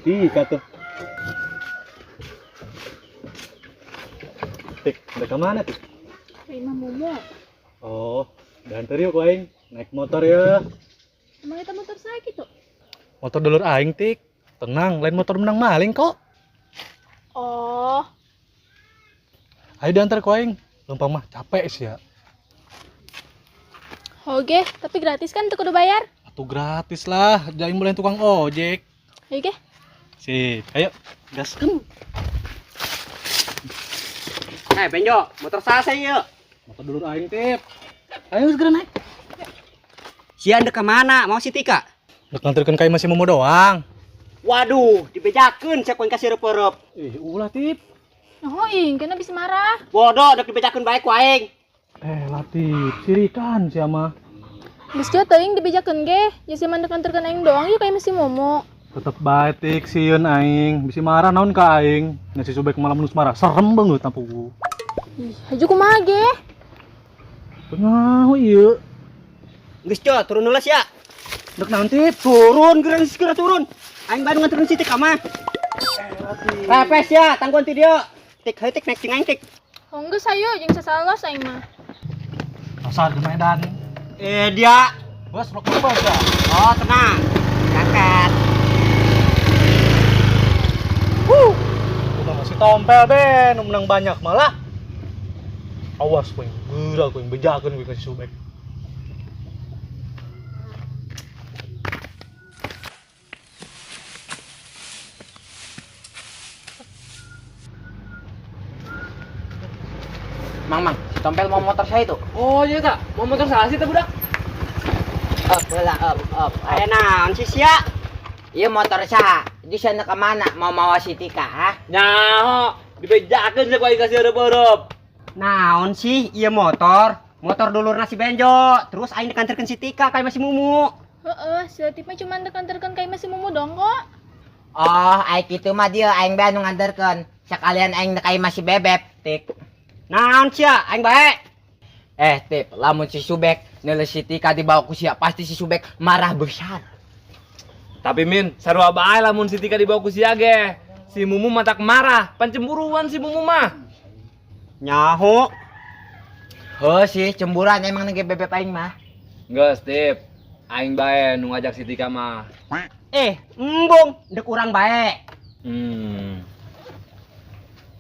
Tika tuh. Tik, udah kemana tuh? Ka imah Mumu. Oh, diantar yuk aing. Naik motor ya. Emang kita motor saya gitu? Motor dulur aing, Tik. Tenang, lain motor menang maling kok. Oh. Ayo diantar ku aing. Lempang mah capek sih ya. Oke, tapi gratis kan tuh kudu bayar? Atuh gratis lah, jangan mulai tukang ojek. Ayo ge. Sip, ayo gaskan. Benjo, motor saya yuk. Motor dulur aing, Tip. Ayo segera naik. Sian dek kemana? Mau si Tika? Dek nganterkeun ka imah si Momo doang. Waduh, dibejakeun sia ku aing ka si reup-reup. Ih, ulah, Tip. Oh, ing, kena bisa marah. Bodoh, dek dibejakeun bae ku aing. Latif, sirikan sia mah. Geus jauh teuing dibejakeun ge. Ya sia mah dek nganterkeun aing doang yuk ka imah si Momo. Tetep bae Tik, sieun aing. Bisi marah naon ka aing. Nya si Subek malah menus marah, serem banget tampugu. Ih, haju kumaha ge? Pengahu ieu. Geus jo, turun heula sia. Dek naon, Tip? Turun, geura segera turun. Aing bae nganterkeun si Tika mah. Repes ya, tangguan ti dieu. Tik, heuh tik naik cing aing tik. Oh, geus ayo jeung sasalos aing mah. Asal ke Medan. Dia. Bos, rok bos ya. Oh, tenang. Berangkat. Udah masih tompel be, nu menang banyak malah. Awas kowe, geura kowe bejakeun kowe ka si Subek. Mang, mang, si Tompel mau motor saya itu. Oh iya tak, mau motor saya sih budak. Up, lah, up, up, up. Aya naon sih sia? Iya motor saya. Di sana kemana? Mau mawa si Tika, ha? Nyaho, dibejakeun sih ku aing kasih reup-reup. Naon sih ieu motor? Motor dulurna si Benjo. Terus aing dikanterkeun si Tika ka imah si Mumu. Heeh, si Latif mah cuma dek nganterkeun ka imah si Mumu doang kok. Oh, aing kitu mah dia aing bae nu nganterkeun. Sekalian aing ka imah si Bebeb, Tik. Naon sia, aing bae. Tip, lamun si Subek neuleuh si Tika dibawa ku sia, pasti si Subek marah besar. Tapi Min, sarua bae lamun si Tika dibawa ku sia ge. Si Mumu matak marah, pancemburuan si Mumu mah. Nyaho. Heuh sih, cemburuan emang nege Bebeb aing mah. Geus, Tip. Aing bae nu ngajak si Tika mah. Embung, dek urang bae.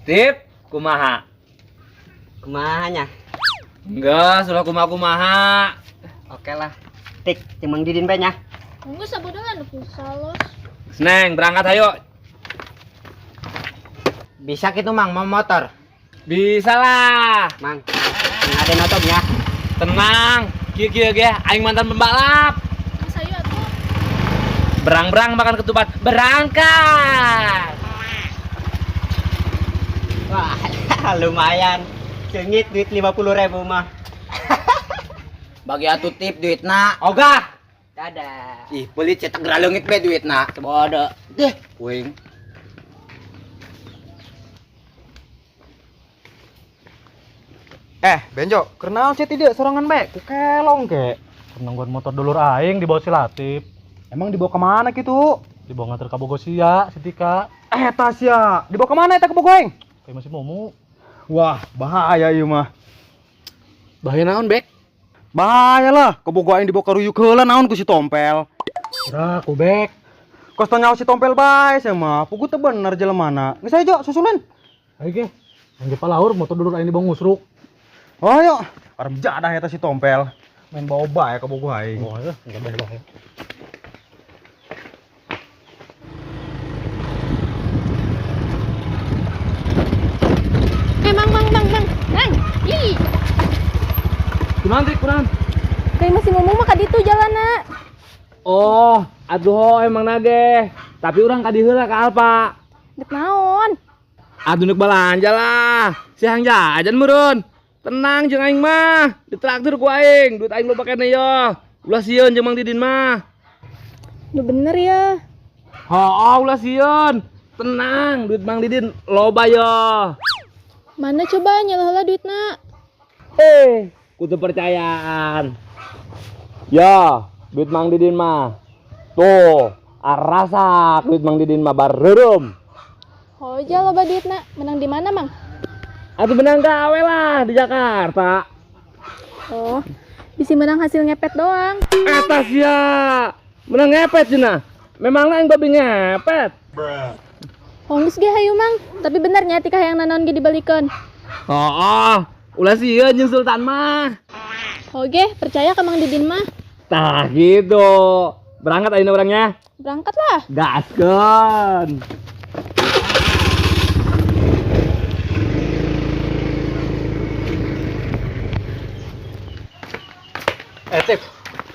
Tip, kumaha? Kumaha nya? Enggak, sudah kumaha-kumaha. Oke lah. Tik, jeung Mang Didin bae nya. Geus sabodohan salos. Neng, berangkat ayo. Bisa gitu Mang, mau motor? Bisa lah. Mang, ada notopnya. Tenang, kieu-kieu ge aing mantan pembalap. Geus ayo atuh. Berang-berang makan ketupat, berangkat. Wah, lumayan. Cengit duit 50.000 mah. Bagi atuh Tip duitna. Ogah. Dadah. Ih, pelit cetak geraleungit be duitna. Bodoh. Deh, kuing. Benjo, kenal sih tidak sorangan bae? Ku kelong ke. Nungguan motor dulur aing dibawa si Latif. Emang dibawa kemana gitu? Dibawa nganter ka Bogor sia, si Tika. Tasya, dibawa kemana eta ke Bogor aing? Kayak masih Mumu. Wah, bahaya ieu mah. Bahaya naon, Bek? Bahaya lah, ke Bogor aing dibawa ka ruyuk heula naon ku si Tompel. Udah, ku Bek. Kos nyawa si Tompel bae sia mah. Pugu teu bener jelemana. Geus ayo, Jo, susulan. Ayo ge. Aing ge palaur motor dulur aing dibawa ngusruk. Oh, ayo. Arem jadah eta si Tompel. Main bawa bae ka Bogor aing. Oh, ya, enggak bae bae. Mang, mang, mang, mang. Mang. Ih. Kunaon, Tik? Kunaon? Kayak masih Mumu mah ka ditu jalanna. Oh, aduh emang nage. Tapi urang ka dieu heula ka Alfa. Dek naon? Aduh nek balanja lah. Si hang jajan meureun. Tenang jeung aing mah. Ditraktir ku aing, duit aing loba keneh yo. Ulah sieun jeung Mang Didin mah. Duh bener ya. Hooh, ulah sieun. Tenang, duit Mang Didin loba yo. Mana coba nyala heula duitna? Kudu percayaan. Ya, duit Mang Didin mah. Tuh, Arasak duit Mang Didin mah bareureum. Hoja loba duitna, menang di mana, Mang? Atuh menang gawe lah di Jakarta. Oh, bisi menang hasil ngepet doang. Eta sia. Menang ngepet cenah. Memangna aing babi ngepet. Oh, geus ge hayu, Mang. Tapi bener nya tika hayang nanaon ge dibalikeun. Oh, ulah sieun jeung Sultan mah. Oke, percaya ka Mang Didin mah. Tah gitu. Berangkat ayeuna urangnya. Berangkat lah. Gaskeun. Tip,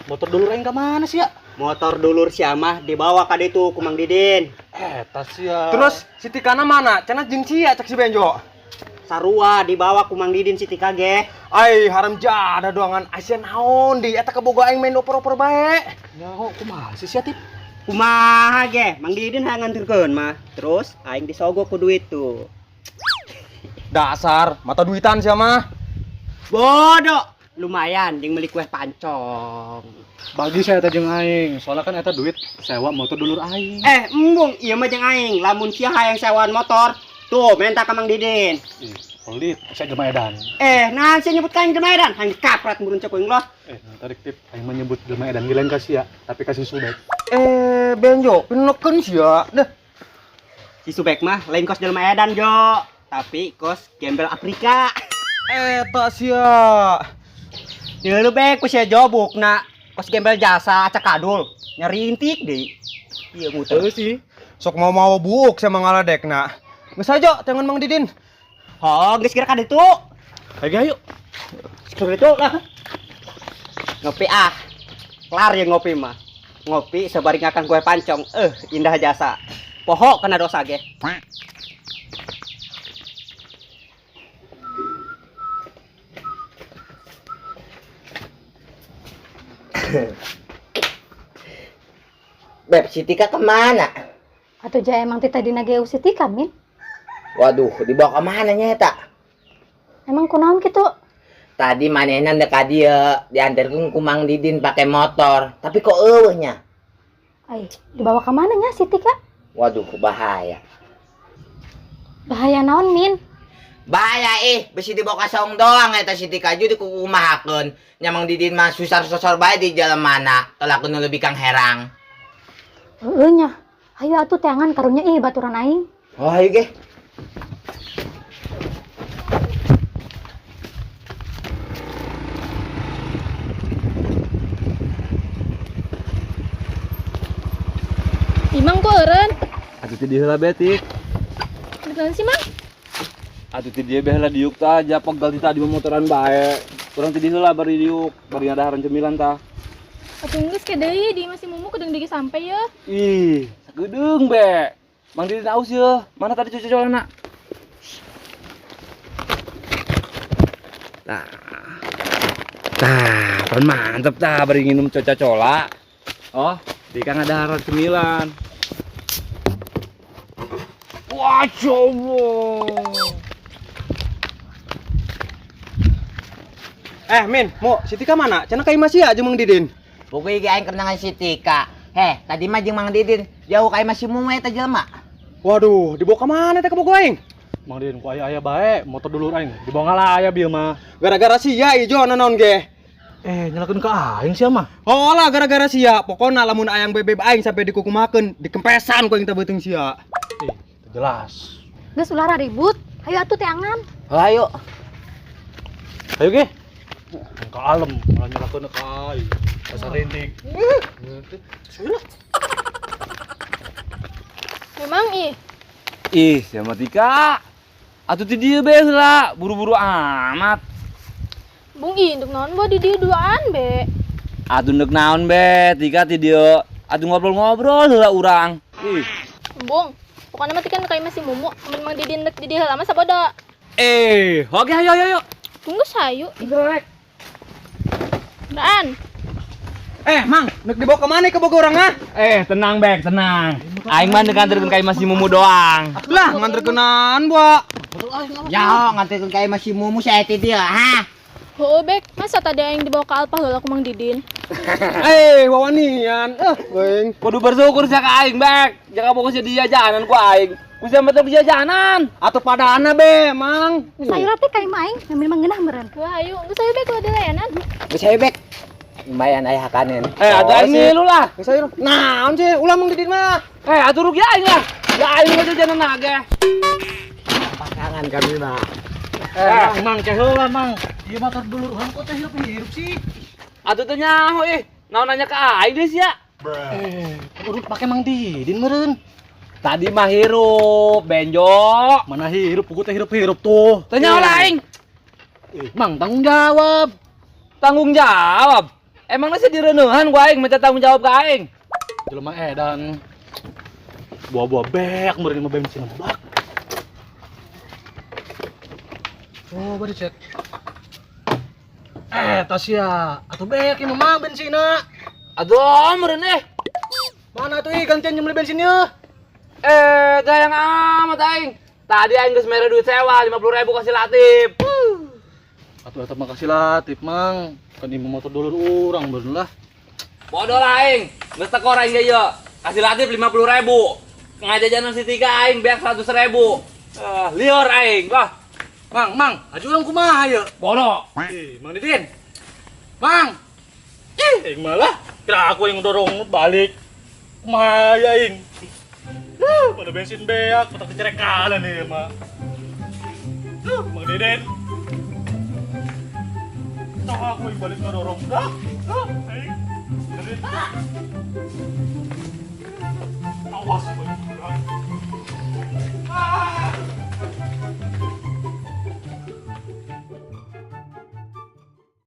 motor dulur aing ka mana sih ya? Motor dulur sia mah dibawa ka ditu ku Mang Didin. Eta sia. Terus si Tikana mana? Cenah jeung sia cek si Benjo. Sarua dibawa ku Mang Didin si Tika ge. Ai haram jadah doangan aya naon di eta kabogoh aing main oper-oper bae. Nyaho kumaha sih sia, Tip? Kumaha ge? Mang Didin hayang nganterkeun mah. Terus aing disogok ku duit tuh. Dasar mata duitan sia mah. Bodoh. Lumayan jeung meuli kue pancong. Bagi saya eta jeung aing, soalnya kan eta duit sewa motor dulur aing. Embung ieu mah jeung aing. Lamun sia hayang sewaan motor, tuh minta ka Mang Didin. Ih, pelit, saya jelema edan. Nah sia nyebut ka aing jelema edan, hayang dikapret murun cek kuing loh. Tarik Tip, aing mah nyebut jelema edan ge lain ka sia, tapi ka si Subek. Benjo, pineken sia. Dah. Si Subek mah lain kos jelema edan, Jo, tapi kos gembel Afrika. Eta sia. Ya lu bek ku sia jobukna, kos gembel jasa acak kadul, nyerintik deui. Ieu muter. Heuh sih. Sok mau-mau buuk sama ngaladekna. Geus aja tangan Mang Didin. Oh, geus kira ka ditu. Ayo ayo. Geus ka ditu lah. Ngopi ah. Kelar ya ngopi mah. Ngopi sabari ngakan kue pancong. Indah jasa. Poho kena dosa ge. Beb, si Tika kemana? Atuh ja emang ti tadi nage si Tika, Min. Waduh, dibawa kemana nya eta? Emang kunaon kitu? Tadi manehna ndek ka dieu, diantarkeun ku Mang Didin pakai motor, tapi kok eueuh nya? Ai, dibawa ka mana nya si Tika? Waduh, bahaya. Bahaya naon, Min? Bahaya besi dibawa ka saung doang eta si Tika ju dikukumahakeun. Nya Mang Didin mah susar-susar bae di jalan mana, telakeun nu leuwih kang herang. Heueuh nya. Hayu atuh teangan karunya ih baturan aing. Oh, hayu ge. Imang kok eureun? Atuh ti dieu heula be, Tik. Beneran sih, Mang? Atuh ti dieu be heula diuk tah, ja pegel ti tadi motoran bae. Urang ti dieu heula bari diuk, bari ngadaharan cemilan tah. Atuh geus ke deui, di masih mumu kudu deui sampai ye. Ih, sakedeung be. Mang Didin aus ye. Mana tadi cucu-cuculana? Tah. Tah, pan mantep tah bari nginum coca-cola. Oh, di kang ngadaharan cemilan. Wah, coba. Min, Mo, si Tika mana? Cenah ka imah sia jeung Mang Didin. Pokoknya ge aing kenangan si Tika. Heh, tadi mah jeung Mang Didin jauh ka imah si Mumu eta jelema. Waduh, dibawa ka mana teh kabogoh aing? Mang Didin ku aya-aya bae, motor dulur aing dibawa ngalah aya bieu mah. Gara-gara sia ijo nanaon ge. Nyalakeun ka aing sia mah. Oh lah gara-gara sia, pokona lamun ayang bebeb aing sampai dikukumakeun, dikempesan ku aing teh beuteung sia. Teu jelas. Geus ulah ribut. Hayu atuh teangan. Oh, ayo. Ayo ge. Ka alem malah nyalakeun ka aing. Dasar rintik. Memang ih. Ih, siapa Tika? Atuh ti dieu be heula, buru-buru amat. Bung ih, ndek naon bae di dieu duaan be. Atuh ndek naon be, Tika ti dieu. Atuh ngobrol-ngobrol heula urang. Ih. Bung, pokoknya mah Tika ndek masih mumu, amun Mang Didin ndek di dieu heula mah sabodo. Oke ayo ayo ayo. Tunggu sayu. Gerak. Daan. Mang, nek dibawa kemana ke Bogor orang ah? Tenang Bek, tenang. Aing mah nganterkeun ka imah si Mumu doang. Lah, nganterkeunan, Buak. Ya, nganterkeun ka imah si Mumu si eta dia, ha? Heueuh Bek, masa tadi aing dibawa ke Alfa heula ku Mang Didin? Eh, wawanian. Eh, geuing. Kudu bersyukur sia ka aing, Bek. Jangan fokus jadi jajanan ku aing. Ku sia mah teu jajanan. Atuh padana be, Mang. Sayur teh ka imah aing ngambil mangeunah meureun. Wah, ayo, geus ayo Bek ulah dilayanan. Geus hayu Bek. Lumayan aya hakaneun. Eh, atuh aing milu lah. Geus sayur. Naon sih ulah Mang Didin mah. Eh, atuh rugi aing lah. Ya aing mah jajanan ge. Pasangan kami mah. Eh, Mang, mang heula Mang. Ieu motor dulur urang kok teh hirup-hirup sih. Atuh teu nyaho ih. Naon nanya ka aing deui sia. Eh, urut pake Mang Didin meureun. Tadi mah hirup, benjo. Mana hirup, pugu teh hirup-hirup tuh. Teu nyaho lah aing. Eh, Mang tanggung jawab. Tanggung jawab. Emangnya sih direneuhan ku aing minta tanggung jawab ka aing. Jelema edan. Buah-buah bek meureun mah bensin bak. Oh, baru cek. Eh, Tasya, atuh bek ieu mah bensinna. Aduh, meureun eh. Mana tuh ih gantian nyembeli bensin yeuh? Eh, teu yang amat aing. Tadi aing geus mere duit sewa 50.000 kasih Latif. Atuh eta mah kasih Latif, Mang. Kan ieu motor dulur urang bener lah. Bodoh lah aing. Geus tekor aing ge ieu. Kasih Latif 50.000. Ngajajanan si Tika aing beak 100.000. Ah, liur aing. Wah, Mang, Mang, aju urang kumaha ieu? bodoh. Ih, Mang Didin. Mang. Ih, aing malah kira aku yang dorong balik. Kumaha ya aing? Huh, pada bensin beak, petak dicerekalan nih mah. Huh, Mang Didin. Tahu aku yang balik ngedorong. Dah. Huh, aing.